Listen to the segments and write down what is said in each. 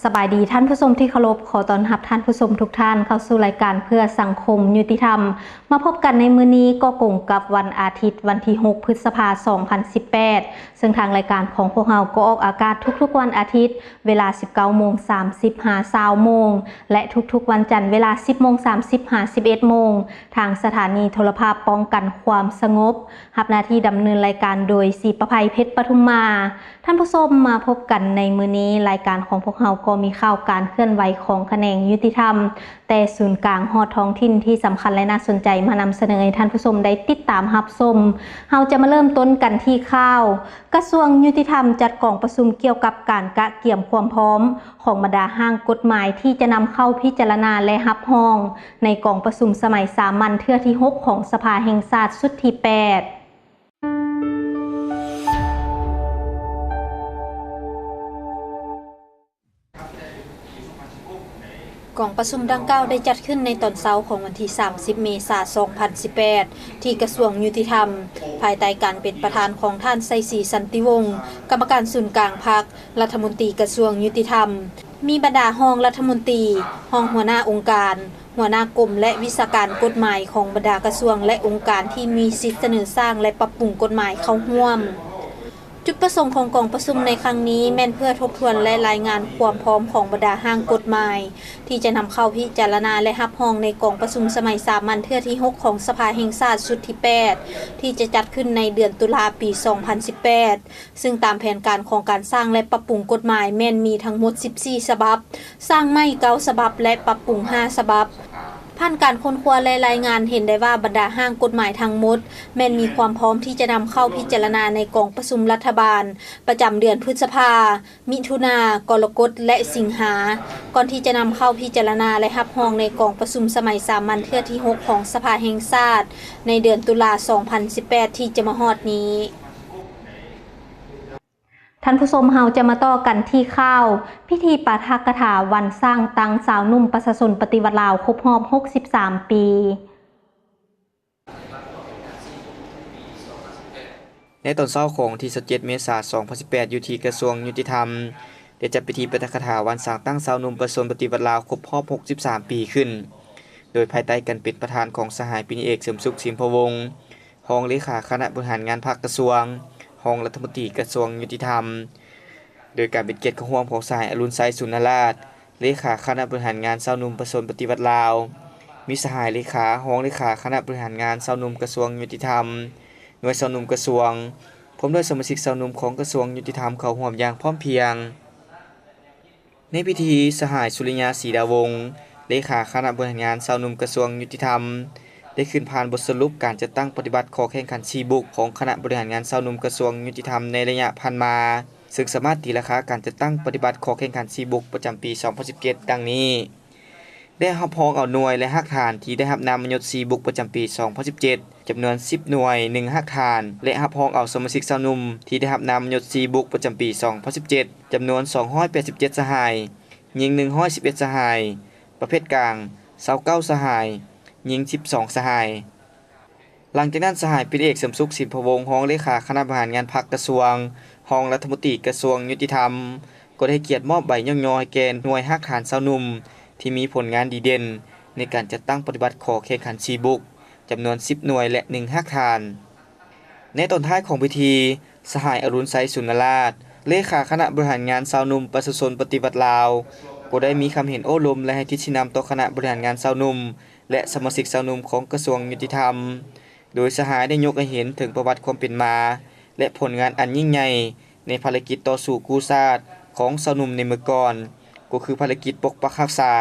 ສະບາຍດີທ່ານຜູ້ຊົມທີ່ເຄົາລົບ, ຂໍຕ້ອນຮັບທ່ານຜູ້ຊົມທຸກທ່ານເຂົ້າສູ່ລາຍການເພື່ອສັງຄົມຍຸຕິທຳ. ມາພົບກັນໃນມື້ນີ້ກໍກົງກັບວັນອາທິດ, ວັນທີຫົກ ພຶດສະພາ ສອງພັນສິບແປດ ເຊິ່ງທາງລາຍການຂອງພວກເຮົາກໍອອກອາກາດທຸກໆວັນອາທິດ ເວລາ ສິບເກົ້າໂມງສາມສິບ ຫາ ຊາວໂມງ ແລະ ທຸກໆວັນຈັນ ເວລາ ສິບໂມງສາມສິບ ຫາ ສິບເອັດໂມງ ທາງສະຖານີໂທລະພາບປ້ອງກັນຄວາມສະຫງົບ. ຮັບໜ້າທີ່ດຳເນີນລາຍການໂດຍ ສີປະໄພ ເພັດປະທຸມມາ. ທ່ານຜູ້ຊົມ, ມາພົບກັນໃນມື້ນີ້, ລາຍການຂອງພວກເຮົາກໍມີຂ່າວການເຄື່ອນໄຫວຂອງຂະແໜງຍຸຕິທຳ ແຕ່ສູນກາງຮອດທ້ອງຖິ່ນທີ່ສຳຄັນ ແລະ ໜ້າສົນໃຈ ມານຳສະເໜີໃຫ້ທ່ານຜູ້ຊົມໄດ້ຕິດຕາມຮັບຊົມ. ເຮົາຈະມາເລີ່ມຕົ້ນກັນທີ່ຂ່າວ ກະຊວງຍຸຕິທຳຈັດກອງປະຊຸມກ່ຽວກັບການກະກຽມຄວາມພ້ອມຂອງບັນດາຮ່າງກົດໝາຍທີ່ຈະນຳເຂົ້າພິຈາລະນາ ແລະ ຮັບຮອງໃນກອງປະຊຸມສະໄໝສາມັນເທື່ອທີຫົກຂອງສະພາແຫ່ງຊາດຊຸດທີແປດ. ກອງປະຊຸມດັ່ງກ່າວໄດ້ຈັດຂຶ້ນໃນຕອນເຊົ້າຂອງວັນທີສາມສິບ ເມສາ ສອງພັນສິບແປດ ທີ່ກະຊວງຍຸຕິທຳ, ພາຍໃຕ້ການເປັນປະທານຂອງທ່ານ ໄຊສີ ສັນຕິວົງ ກຳມະການສູນກາງພັກ, ລັດຖະມົນຕີກະຊວງຍຸຕິທຳ, ມີບັນດາຮອງລັດຖະມົນຕີ, ຮອງຫົວໜ້າອົງການ, ຫົວໜ້າກົມ ແລະ ວິຊາການກົດໝາຍຂອງບັນດາກະຊວງ ແລະ ອົງການທີ່ມີສິດສະເໜີສ້າງ ແລະ ປັບປຸງກົດໝາຍເຂົ້າຮ່ວມ. ຈຸດປະສົງຂອງກອງປະຊຸມໃນຄັ້ງນີ້ແມ່ນເພື່ອທົບທວນ ແລະ ລາຍງານຄວາມພ້ອມຂອງບັນດາຮ່າງກົດໝາຍ ທີ່ຈະນຳເຂົ້າພິຈາລະນາ ແລະ ຮັບຮອງໃນກອງປະຊຸມສະໄໝສາມັນເທື່ອທີຫົກຂອງສະພາແຫ່ງຊາດຊຸດທີແປດ ທີ່ຈະຈັດຂຶ້ນໃນເດືອນຕຸລາປີສອງພັນສິບແປດ ເຊິ່ງຕາມແຜນການຂອງການສ້າງ ແລະ ປັບປຸງກົດໝາຍແມ່ນມີທັງໝົດສິບສີ່ສະບັບ, ສ້າງໃໝ່ເກົ້າສະບັບ ແລະ ປັບປຸງຫ້າສະບັບ. ຜ່ານການຄົ້ນຄວ້າ ແລະ ລາຍງານເຫັນໄດ້ວ່າ ບັນດາຮ່າງກົດໝາຍທັງໝົດແມ່ນມີຄວາມພ້ອມທີ່ຈະນຳເຂົ້າພິຈາລະນາໃນກອງປະຊຸມລັດຖະບານປະຈຳເດືອນພຶດສະພາ, ມິຖຸນາ, ກໍລະກົດ ແລະ ສິງຫາ ກ່ອນທີ່ຈະນຳເຂົ້າພິຈາລະນາ ແລະ ຮັບຮອງໃນກອງປະຊຸມສະໄໝສາມັນເທື່ອທີຫົກຂອງສະພາແຫ່ງຊາດ ໃນເດືອນຕຸລາ ສອງພັນສິບແປດ ທີ່ຈະມາຮອດນີ້. ທ່ານຜູ້ຊົມ, ເຮົາຈະມາຕໍ່ກັນທີ່ຂ່າວ ພິທີປາຖະກະຖາວັນສ້າງຕັ້ງຊາວໜຸ່ມປະຊາຊົນປະຕິວັດລາວຄົບຮອບຫົກສິບສາມປີ. ໃນຕອນເຊົ້າຂອງວັນທີຊາວເຈັດ ເມສາ ສອງພັນສິບແປດ ຢູ່ທີ່ກະຊວງຍຸຕິທຳ ໄດ້ຈັດພິທີປາຖະກະຖາວັນສ້າງຕັ້ງຊາວໜຸ່ມປະຊາຊົນປະຕິວັດລາວຄົບຮອບຫົກສິບສາມປີຂຶ້ນ, ໂດຍພາຍໃຕ້ການເປັນປະທານຂອງສະຫາຍ ປີນເອກ ເສີມສຸກ ສິມພະວົງ ຮອງເລຂາຄະນະບໍລິຫານງານພັກກະຊວງ, ຮອງລັດຖະມົນຕີກະຊວງຍຸຕິທຳ, ໂດຍການເປັນກຽດເຂົ້າຮ່ວມຂອງສະຫາຍ ອະລຸນໄຊ ສຸນນະລາດ ເລຂາຄະນະບໍລິຫານງານຊາວໜຸ່ມປະຊາຊົນປະຕິວັດລາວ, ມີສະຫາຍເລຂາ, ຮອງເລຂາຄະນະບໍລິຫານງານຊາວໜຸ່ມກະຊວງຍຸຕິທຳ, ໜ່ວຍຊາວໜຸ່ມກະຊວງ, ພ້ອມດ້ວຍສະມາຊິກຊາວໜຸ່ມຂອງກະຊວງຍຸຕິທຳເຂົ້າຮ່ວມຢ່າງພ້ອມພຽງ. ໃນພິທີ, ສະຫາຍ ສຸລິຍາ ສີດາວົງ ເລຂາຄະນະບໍລິຫານງານຊາວໜຸ່ມກະຊວງຍຸຕິທຳ ໄດ້ຂຶ້ນຜ່ານບົດສະຫຼຸບການຈັດຕັ້ງປະຕິບັດຂໍ້ແຂ່ງຂັນສີ່ບຸກຂອງຄະນະບໍລິຫານງານຊາວໜຸ່ມກະຊວງຍຸຕິທຳໃນໄລຍະຜ່ານມາ, ເຊິ່ງສາມາດຕີລາຄາການຈັດຕັ້ງປະຕິບັດຂໍ້ແຂ່ງຂັນສີ່ບຸກປະຈຳປີສອງພັນສິບເຈັດ ດັ່ງນີ້. ໄດ້ຮັບຮອງເອົາໜ່ວຍ ແລະ ຮາກຖານທີ່ໄດ້ຮັບນາມມະຍົດສີ່ບຸກປະຈຳປີສອງພັນສິບເຈັດ ຈຳນວນສິບໜ່ວຍ ໜຶ່ງຮາກຖານ ແລະ ຮັບຮອງເອົາສະມາຊິກຊາວໜຸ່ມທີ່ໄດ້ຮັບນາມມະຍົດສີ່ບຸກປະຈຳປີສອງພັນສິບເຈັດ ຈຳນວນສອງຮ້ອຍແປດສິບເຈັດສະຫາຍ, ຍິງໜຶ່ງຮ້ອຍສິບເອັດສະຫາຍ, ປະເພດກາງຊາວເກົ້າສະຫາຍ, ຍິງສິບສອງສະຫາຍ. ຫຼັງຈາກນັ້ນ, ສະຫາຍ ປີນເອກ ເສີມສຸກ ສິມພະວົງ ຮອງເລຂາຄະນະບໍລິຫານງານພັກກະຊວງ, ຮອງລັດຖະມົນຕີກະຊວງຍຸຕິທຳ ກໍໄດ້ໃຫ້ກຽດມອບໃບຍ້ອງຍໍໃຫ້ແກ່ໜ່ວຍຮາກຖານຊາວໜຸ່ມທີ່ມີຜົນງານດີເດັ່ນໃນການຈັດຕັ້ງປະຕິບັດຂໍ້ແຂ່ງຂັນສີ່ບຸກ ຈຳນວນສິບໜ່ວຍ ແລະ ໜຶ່ງຮາກຖານ. ໃນຕອນທ້າຍຂອງພິທີ, ສະຫາຍ ອະລຸນໄຊ ສຸນນະລາດ ເລຂາຄະນະບໍລິຫານງານຊາວໜຸ່ມປະຊາຊົນປະຕິວັດລາວ ກໍໄດ້ມີຄຳເຫັນໂອ້ລົມ ແລະ ໃຫ້ທິດຊີ້ນຳຕໍ່ຄະນະບໍລິຫານງານຊາວໜຸ່ມ ແລະ ສະມາຊິກຊາວໜຸ່ມຂອງກະຊວງຍຸຕິທຳ, ໂດຍສະຫາຍໄດ້ຍົກໃຫ້ເຫັນເຖິງປະຫວັດຄວາມເປັນມາ ແລະ ຜົນງານອັນຍິ່ງໃຫຍ່ໃນພາລະກິດຕໍ່ສູ້ກູ້ຊາດຂອງຊາວໜຸ່ມໃນເມື່ອກ່ອນ, ກໍຄືພາລະກິດປົກປັກຮັກສາ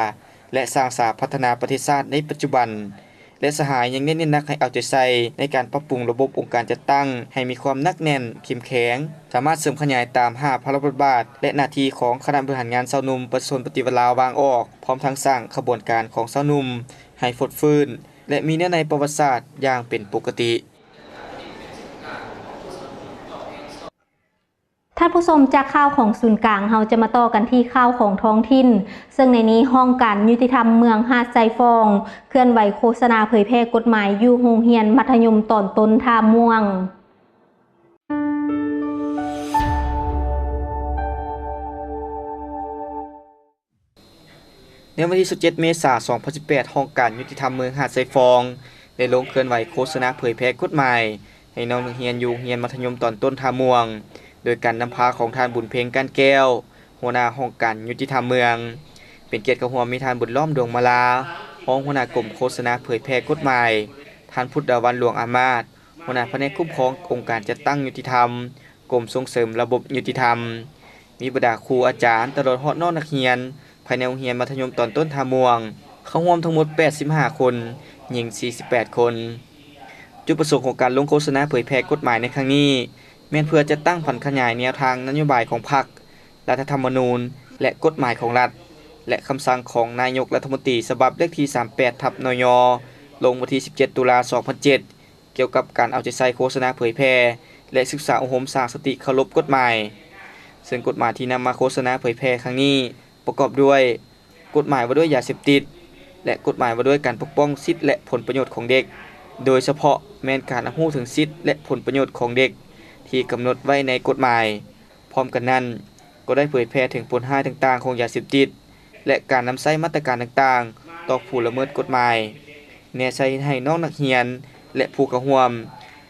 ແລະ ສ້າງສາພັດທະນາປະເທດຊາດໃນປັດຈຸບັນ, ແລະ ສະຫາຍຍັງໄດ້ເນັ້ນໜັກໃຫ້ເອົາໃຈໃສ່ໃນການປັບປຸງລະບົບອົງການຈັດຕັ້ງໃຫ້ມີຄວາມໜັກແໜ້ນ, ເຂັ້ມແຂງ, ສາມາດເສີມຂະຫຍາຍຕາມຫ້າພາລະບົດບາດ ແລະ ໜ້າທີ່ຂອງຄະນະບໍລິຫານງານຊາວໜຸ່ມປະຊາຊົນປະຕິວັດລາວວາງອອກ, ພ້ອມທັງສ້າງຂະບວນການຂອງຊາວໜຸ່ມໃຫ້ຟົດຟື້ນ ແລະ ມີເນື້ອໃນປະຫວັດສາດຢ່າງເປັນປົກກະຕິ. ທ່ານຜູ້ຊົມ, ຈາກຂ່າວຂອງສູນກາງ, ເຮົາຈະມາຕໍ່ກັນທີ່ຂ່າວຂອງທ້ອງຖິ່ນ, ເຊິ່ງໃນນີ້ຫ້ອງການຍຸຕິທຳເມືອງຫາດຊາຍຟອງ ເຄື່ອນໄຫວໂຄສະນາເຜີຍແຜ່ກົດໝາຍຢູ່ໂຮງຮຽນມັດທະຍົມຕອນຕົ້ນທ່າມ່ວງ. ໃນວັນທີຊາວເຈັດ ເມສາ ສອງພັນສິບແປດ, ຫ້ອງການຍຸຕິທຳເມືອງຫາດຊາຍຟອງ ໄດ້ລົງເຄື່ອນໄຫວໂຄສະນາເຜີຍແຜ່ກົດໝາຍໃຫ້ນ້ອງນັກຮຽນຢູ່ໂຮງຮຽນມັດທະຍົມຕອນຕົ້ນທ່າມ່ວງ, ໂດຍການນຳພາຂອງທ່ານ ບຸນເພັງ ການແກ້ວ, ຫົວໜ້າຫ້ອງການຍຸຕິທຳເມືອງ. ເປັນກຽດເຂົ້າຮ່ວມມີທ່ານ ບຸນລ້ອມ ດວງມາລາ, ຮອງຫົວໜ້າກົມໂຄສະນາເຜີຍແຜ່ກົດໝາຍ, ທ່ານ ພຸດດາວັນ ຫຼວງອາມາດ, ຫົວໜ້າພະແນກຄຸ້ມຄອງອົງການຈັດຕັ້ງຍຸຕິທຳ, ກົມສົ່ງເສີມລະບົບຍຸຕິທຳ. ມີບັນດາຄູອາຈານ ຕະຫຼອດຮອດນ້ອງນັກຮຽນ ພາຍໃນໂຮງຮຽນມັດທະຍົມຕອນຕົ້ນທ່າມ່ວງ ເຂົ້າຮ່ວມທັງໝົດ ແປດສິບຫ້າຄົນ, ຍິງ ສີ່ສິບແປດຄົນ. ຈຸດປະສົງຂອງການລົງໂຄສະນາເຜີຍແຜ່ກົດໝາຍໃນຄັ້ງນີ້ ແມ່ນເພື່ອຈັດຕັ້ງຜັນຂະຫຍາຍແນວທາງນະໂຍບາຍຂອງພັກ, ລັດຖະທຳມະນູນ ແລະ ກົດໝາຍຂອງລັດ ແລະ ຄຳສັ່ງຂອງນາຍົກລັດຖະມົນຕີ ສະບັບເລກທີ ສາມແປດ ທັບ ນຍ ລົງວັນທີ ສິບເຈັດ ຕຸລາ ສອງພັນເຈັດ ກ່ຽວກັບການເອົາໃຈໃສ່ໂຄສະນາເຜີຍແຜ່ ແລະ ສຶກສາອົບຮົມສ້າງສະຕິເຄົາລົບກົດໝາຍ. ເຊິ່ງກົດໝາຍທີ່ນຳມາໂຄສະນາເຜີຍແຜ່ຄັ້ງນີ້ ປະກອບດ້ວຍ ກົດໝາຍວ່າດ້ວຍຢາເສບຕິດ ແລະ ກົດໝາຍວ່າດ້ວຍການປົກປ້ອງສິດ ແລະ ຜົນປະໂຫຍດຂອງເດັກ, ໂດຍສະເພາະແມ່ນການຮັບຮູ້ເຖິງສິດ ແລະ ຜົນປະໂຫຍດຂອງເດັກທີ່ກຳນົດໄວ້ໃນກົດໝາຍ. ພ້ອມກັນນັ້ນ, ກໍໄດ້ເຜີຍແຜ່ເຖິງຜົນຮ້າຍຕ່າງໆຂອງຢາເສບຕິດ ແລະ ການນຳໃຊ້ມາດຕະການຕ່າງໆຕໍ່ຜູ້ລະເມີດກົດໝາຍ, ແນໃສ່ເຮັດໃຫ້ນ້ອງນັກຮຽນ ແລະ ຜູ້ເຂົ້າຮ່ວມ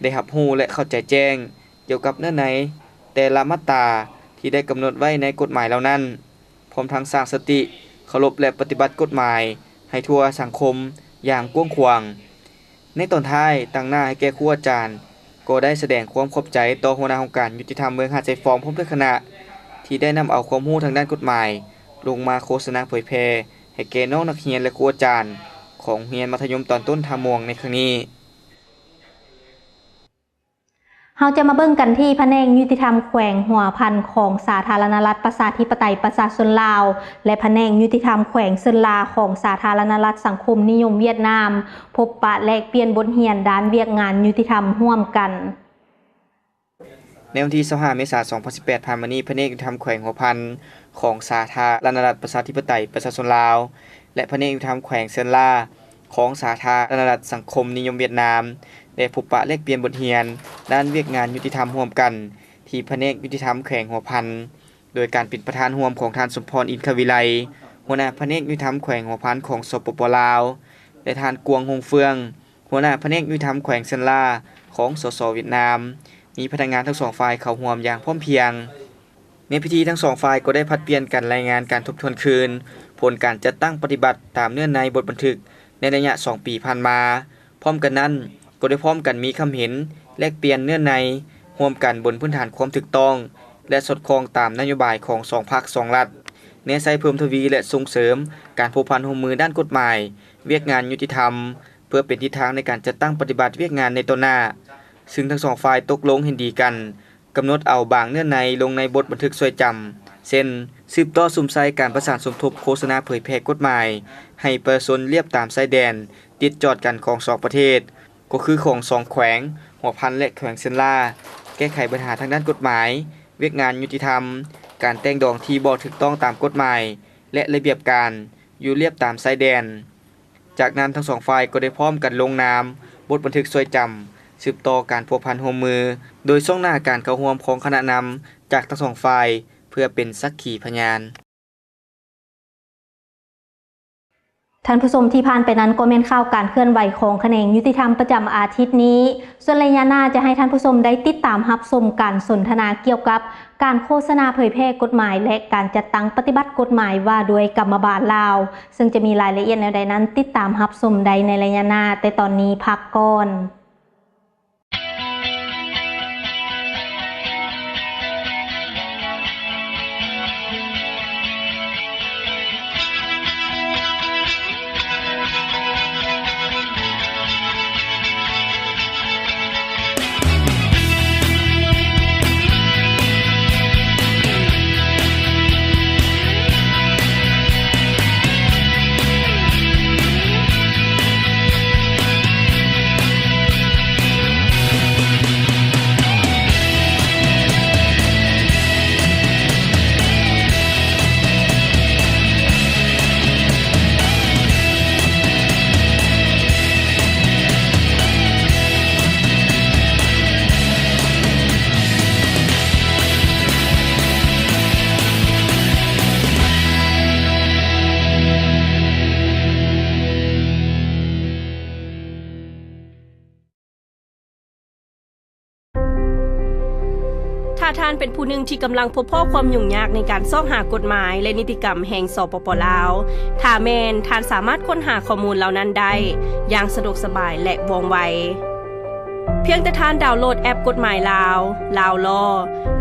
ໄດ້ຮັບຮູ້ ແລະ ເຂົ້າໃຈແຈ້ງ ກ່ຽວກັບເນື້ອໃນແຕ່ລະມາດຕາທີ່ໄດ້ກຳນົດໄວ້ໃນກົດໝາຍເຫຼົ່ານັ້ນ, ພ້ອມທັງສ້າງສະຕິເຄົາລົບ ແລະ ປະຕິບັດກົດໝາຍໃຫ້ທົ່ວສັງຄົມຢ່າງກວ້າງຂວາງ. ໃນຕອນທ້າຍ, ຕາງໜ້າໃຫ້ແກ່ຄູອາຈານກໍໄດ້ສະແດງຄວາມຂອບໃຈຕໍ່ຫົວໜ້າຫ້ອງການຍຸຕິທຳເມືອງຫາດຊາຍຟອງ ພ້ອມດ້ວຍຄະນະ ທີ່ໄດ້ນຳເອົາຄວາມຮູ້ທາງດ້ານກົດໝາຍລົງມາໂຄສະນາເຜີຍແຜ່ໃຫ້ແກ່ນ້ອງນັກຮຽນ ແລະ ຄູອາຈານຂອງໂຮງຮຽນມັດທະຍົມຕອນຕົ້ນທ່າມ່ວງໃນຄັ້ງນີ້. ເຮົາຈະມາເບິ່ງກັນທີ່ພະແນກຍຸຕິທຳແຂວງຫົວພັນຂອງສາທາລະນະລັດປະຊາທິປະໄຕປະຊາຊົນລາວ ແລະ ພະແນກຍຸຕິທຳແຂວງເຊີນລາຂອງສາທາລະນະລັດສັງຄົມນິຍົມຫວຽດນາມ ພົບປະແລກປ່ຽນບົດຮຽນດ້ານວຽກງານຍຸຕິທຳຮ່ວມກັນ. ໃນວັນທີຊາວຫ້າ ເມສາ ສອງພັນສິບແປດ ຜ່ານມານີ້, ພະແນກຍຸຕິທຳແຂວງຫົວພັນຂອງສາທາລະນະລັດປະຊາທິປະໄຕປະຊາຊົນລາວ ແລະ ພະແນກຍຸຕິທຳແຂວງເຊີນລາ ຂອງສາທາລະນະລັດສັງຄົມນິຍົມຫວຽດນາມ ໄດ້ພົບປະແລກປ່ຽນບົດຮຽນດ້ານວຽກງານຍຸຕິທຳຮ່ວມກັນ ທີ່ພະແນກຍຸຕິທຳແຂວງຫົວພັນ ໂດຍການເປັນປະທານຮ່ວມຂອງທ່ານ ສົມພອນ ອິນຄະວິໄລ ຫົວໜ້າພະແນກຍຸຕິທຳແຂວງຫົວພັນຂອງ ສປປ ລາວ ແລະ ທ່ານ ກວງ ຫົງເຟືອງ ຫົວໜ້າພະແນກຍຸຕິທຳແຂວງເຊີນລາຂອງ ສສ ຫວຽດນາມ, ມີພະນັກງານທັງສອງຝ່າຍເຂົ້າຮ່ວມຢ່າງພ້ອມພຽງ. ໃນພິທີ, ທັງສອງຝ່າຍກໍໄດ້ຜັດປ່ຽນກັນລາຍງານການທົບທວນຄືນຜົນການຈັດຕັ້ງປະຕິບັດຕາມເນື້ອໃນບົດບັນທຶກໃນໄລຍະສອງປີຜ່ານມາ. ພ້ອມກັນນັ້ນ, ກໍໄດ້ພ້ອມກັນມີຄຳເຫັນແລກປ່ຽນເນື້ອໃນຮ່ວມກັນບົນພື້ນຖານຄວາມຖືກຕ້ອງ ແລະ ສອດຄ່ອງຕາມນະໂຍບາຍຂອງສອງພັກສອງລັດ, ແນໃສ່ເພີ່ມທະວີ ແລະ ສົ່ງເສີມການພົວພັນຮ່ວມມືດ້ານກົດໝາຍ, ວຽກງານຍຸຕິທຳ ເພື່ອເປັນທິດທາງໃນການຈັດຕັ້ງປະຕິບັດວຽກງານໃນຕໍ່ໜ້າ, ຊຶ່ງທັງສອງຝ່າຍຕົກລົງເຫັນດີກັນ ກຳນົດເອົາບາງເນື້ອໃນລົງໃນບົດບັນທຶກຊ່ວຍຈຳ ເຊັ່ນ ສືບຕໍ່ສຸມໃສ່ການປະສານສົມທົບໂຄສະນາເຜີຍແຜ່ກົດໝາຍໃຫ້ປະຊາຊົນລຽບຕາມຊາຍແດນຕິດຈອດກັນຂອງສອງປະເທດ ກໍຄືຂອງສອງແຂວງຫົວພັນ ແລະ ແຂວງເຊີນລາ, ແກ້ໄຂບັນຫາທາງດ້ານກົດໝາຍ, ວຽກງານຍຸຕິທຳ, ການແຕ່ງດອງທີ່ບໍ່ຖືກຕ້ອງຕາມກົດໝາຍ ແລະ ລະບຽບການຢູ່ລຽບຕາມຊາຍແດນ. ຈາກນັ້ນທັງສອງຝ່າຍກໍໄດ້ພ້ອມກັນລົງນາມບົດບັນທຶກຊ່ວຍຈຳ ສືບຕໍ່ການພົວພັນຮ່ວມມື ໂດຍຊ່ວງໜ້າການເຂົ້າຮ່ວມຂອງຄະນະນຳຈາກທັງສອງຝ່າຍ ເພື່ອເປັນສັກຂີພະຍານ. ທ່ານຜູ້ຊົມທີ່ຜ່ານໄປນັ້ນກໍແມ່ນຂ່າວການເຄື່ອນໄຫວຂອງຂະແໜງຍຸຕິທຳປະຈຳອາທິດນີ້. ສ່ວນໄລຍະໜ້າຈະໃຫ້ທ່ານຜູ້ຊົມໄດ້ຕິດຕາມຮັບຊົມການສົນທະນາກ່ຽວກັບການໂຄສະນາເຜີຍແຜ່ກົດໝາຍ ແລະ ການຈັດຕັ້ງປະຕິບັດກົດໝາຍວ່າດ້ວຍກຳມະບານລາວ, ເຊິ່ງຈະມີລາຍລະອຽດແນວໃດນັ້ນ ຕິດຕາມຮັບຊົມໄດ້ໃນໄລຍະໜ້າ, ແຕ່ຕອນນີ້ພັກກ່ອນ. ຖ້າທ່ານເປັນຜູ້ໜຶ່ງທີ່ກຳລັງພົບພໍ້ຄວາມຫຍຸ້ງຍາກໃນການຊອກຫາກົດໝາຍ ແລະ ນິຕິກຳແຫ່ງ ສປປ ລາວ, ຖ້າແມ່ນ, ທ່ານສາມາດຄົ້ນຫາຂໍ້ມູນເຫຼົ່ານັ້ນໄດ້ຢ່າງສະດວກສະບາຍ ແລະ ວ່ອງໄວ. ພຽງແຕ່ທ່ານດາວໂຫຼດແອັບກົດໝາຍລາວ, Lao Law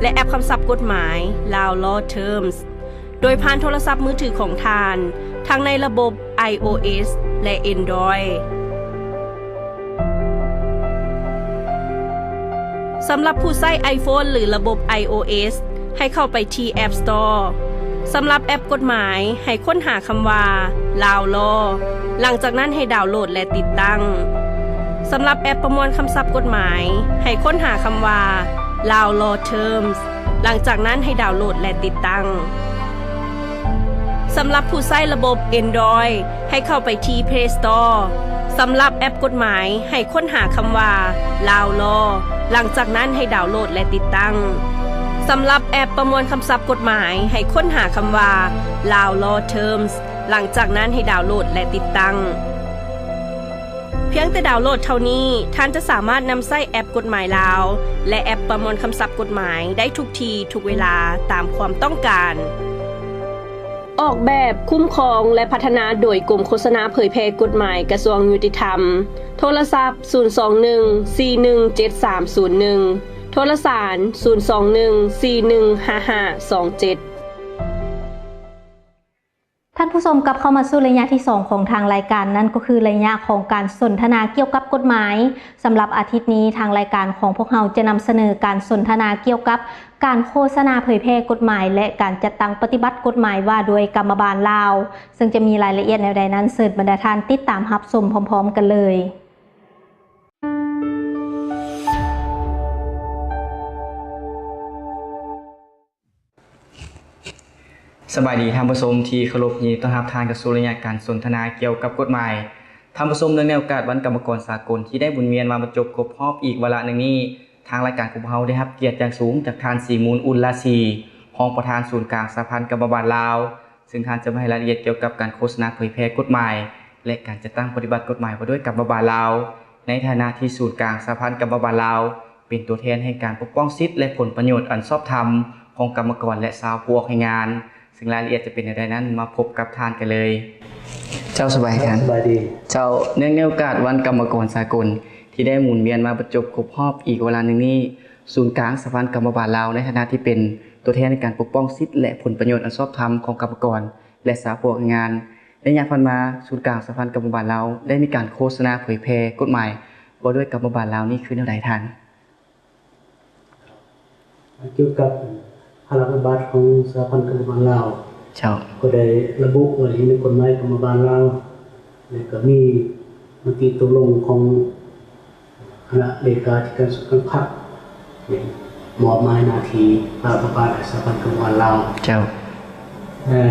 ແລະ ແອັບຄຳສັບກົດໝາຍ Lao Law Terms ໂດຍຜ່ານໂທລະສັບມືຖືຂອງທ່ານ, ທັງໃນລະບົບ iOS ແລະ Android. ສຳລັບຜູ້ໃຊ້ iPhone ຫຼື ລະບົບ iOS ໃຫ້ເຂົ້າໄປທີ່ App Store. ສຳລັບແອັບກົດໝາຍ, ໃຫ້ຄົ້ນຫາຄຳວ່າ Lao Law ຫຼັງຈາກນັ້ນໃຫ້ດາວໂຫຼດ ແລະ ຕິດຕັ້ງ. ສຳລັບແອັບປະມວນຄຳສັບກົດໝາຍ, ໃຫ້ຄົ້ນຫາຄຳວ່າ Lao Law Terms ຫຼັງຈາກນັ້ນໃຫ້ດາວໂຫຼດ ແລະ ຕິດຕັ້ງ. ສຳລັບຜູ້ໃຊ້ລະບົບ Android ໃຫ້ເຂົ້າໄປທີ່ Play Store. ສຳລັບແອັບກົດໝາຍ, ໃຫ້ຄົ້ນຫາຄຳວ່າ Lao Law ຫຼັງຈາກນັ້ນໃຫ້ດາວໂຫຼດ ແລະ ຕິດຕັ້ງ. ສຳລັບແອັບປະມວນຄຳສັບກົດໝາຍ, ໃຫ້ຄົ້ນຫາຄຳວ່າ Lao Law Terms ຫຼັງຈາກນັ້ນໃຫ້ດາວໂຫຼດ ແລະ ຕິດຕັ້ງ. ພຽງແຕ່ດາວໂຫຼດເທົ່ານີ້, ທ່ານຈະສາມາດນຳໃຊ້ແອັບກົດໝາຍລາວ ແລະ ແອັບປະມວນຄຳສັບກົດໝາຍໄດ້ທຸກທີ່ທຸກເວລາຕາມຄວາມຕ້ອງການ. ອອກແບບ, ຄຸ້ມຄອງ ແລະ ພັດທະນາໂດຍກົມໂຄສະນາເຜີຍແຜ່ກົດໝາຍກະຊວງຍຸຕິທຳ. ໂທລະສັບ ສູນສອງໜຶ່ງ ສີ່ໜຶ່ງເຈັດສາມສູນໜຶ່ງ, ໂທລະສານ ສູນສອງໜຶ່ງ ສີ່ໜຶ່ງຫ້າຫ້າສອງເຈັດ. ທ່ານຜູ້ຊົມ ກັບເຂົ້າມາສູ່ໄລຍະທີສອງຂອງທາງລາຍການ, ນັ້ນກໍຄືໄລຍະຂອງການສົນທະນາກ່ຽວກັບກົດໝາຍ. ສຳລັບອາທິດນີ້, ທາງລາຍການຂອງພວກເຮົາຈະນຳສະເໜີການສົນທະນາກ່ຽວກັບການໂຄສະນາເຜີຍແຜ່ກົດໝາຍ ແລະ ການຈັດຕັ້ງປະຕິບັດກົດໝາຍວ່າດ້ວຍກຳມະບານລາວ, ເຊິ່ງຈະມີລາຍລະອຽດແນວໃດນັ້ນ, ເຊີນບັນດາທ່ານຕິດຕາມຮັບຊົມພ້ອມໆກັນເລີຍ. ສະບາຍດີທ່ານຜູ້ຊົມທີ່ເຄົາລົບ, ຍິນດີຕ້ອນຮັບທ່ານເຂົ້າສູ່ໄລຍະການສົນທະນາກ່ຽວກັບກົດໝາຍ. ທ່ານຜູ້ຊົມ, ເນື່ອງໃນໂອກາດວັນກຳມະກອນສາກົນທີ່ໄດ້ໝູນວຽນມາບັນຈົບຄົບຮອບອີກວາລະໜຶ່ງນີ້, ທາງລາຍການຂອງພວກເຮົາໄດ້ຮັບກຽດຢ່າງສູງຈາກທ່ານ ສີມູນ ອຸ່ນລາສີ, ຮອງປະທານສູນກາງສະຫະພັນກຳມະບານລາວ, ເຊິ່ງທ່ານຈະມາໃຫ້ລາຍລະອຽດກ່ຽວກັບການໂຄສະນາເຜີຍແຜ່ກົດໝາຍ ແລະ ການຈັດຕັ້ງປະຕິບັດກົດໝາຍວ່າດ້ວຍກຳມະບານລາວ, ໃນຖານະທີ່ສູນກາງສະຫະພັນກຳມະບານລາວ ເປັນຕົວແທນໃຫ້ການປົກປ້ອງສິດ ແລະ ຜົນປະໂຫຍດອັນຊອບທຳຂອງກຳມະກອນ ແລະ ຊາວຜູ້ອອກແຮງງານ. ເຊິ່ງລາຍລະອຽດຈະເປັນແນວໃດນັ້ນ, ມາພົບກັບທ່ານກັນເລີຍ. ເຈົ້າ, ສະບາຍດີທ່ານ. ສະບາຍດີ. ເຈົ້າ, ເນື່ອງໃນໂອກາດວັນກຳມະກອນສາກົນທີ່ໄດ້ໝູນວຽນມາບັນຈົບຄົບຮອບອີກວາລະໜຶ່ງນີ້, ສູນກາງສະຫະພັນກຳມະບານລາວ ໃນຖານະທີ່ເປັນຕົວແທນໃນການປົກປ້ອງສິດ ແລະ ຜົນປະໂຫຍດອັນຊອບທຳຂອງກຳມະກອນ ແລະ ຊາວຜູ້ອອກແຮງງານ, ໄລຍະຜ່ານມາ, ສູນກາງສະຫະພັນກຳມະບານລາວ ໄດ້ມີການໂຄສະນາເຜີຍແຜ່ກົດໝາຍວ່າດ້ວຍກຳມະບານລາວນີ້ ຄືແນວໃດທ່ານ? ກ່ຽວກັບພາລະປະຕິບັດຂອງສະຫະພັນກຳມະບານລາວ, ເຈົ້າ, ກໍໄດ້ລະບຸໄວ້ໃນກົດໝາຍກຳມະບານລາວ ແລະ ກໍມີມະຕິຕົກລົງຂອງຄະນະເລຂາທິການສູນກາງພັກ ໄດ້ມອບໝາຍໜ້າທີ່ພາລະປະຕິບັດໃຫ້ສະຫະພັນກຳມະບານລາວ. ເຈົ້າ. ແລະ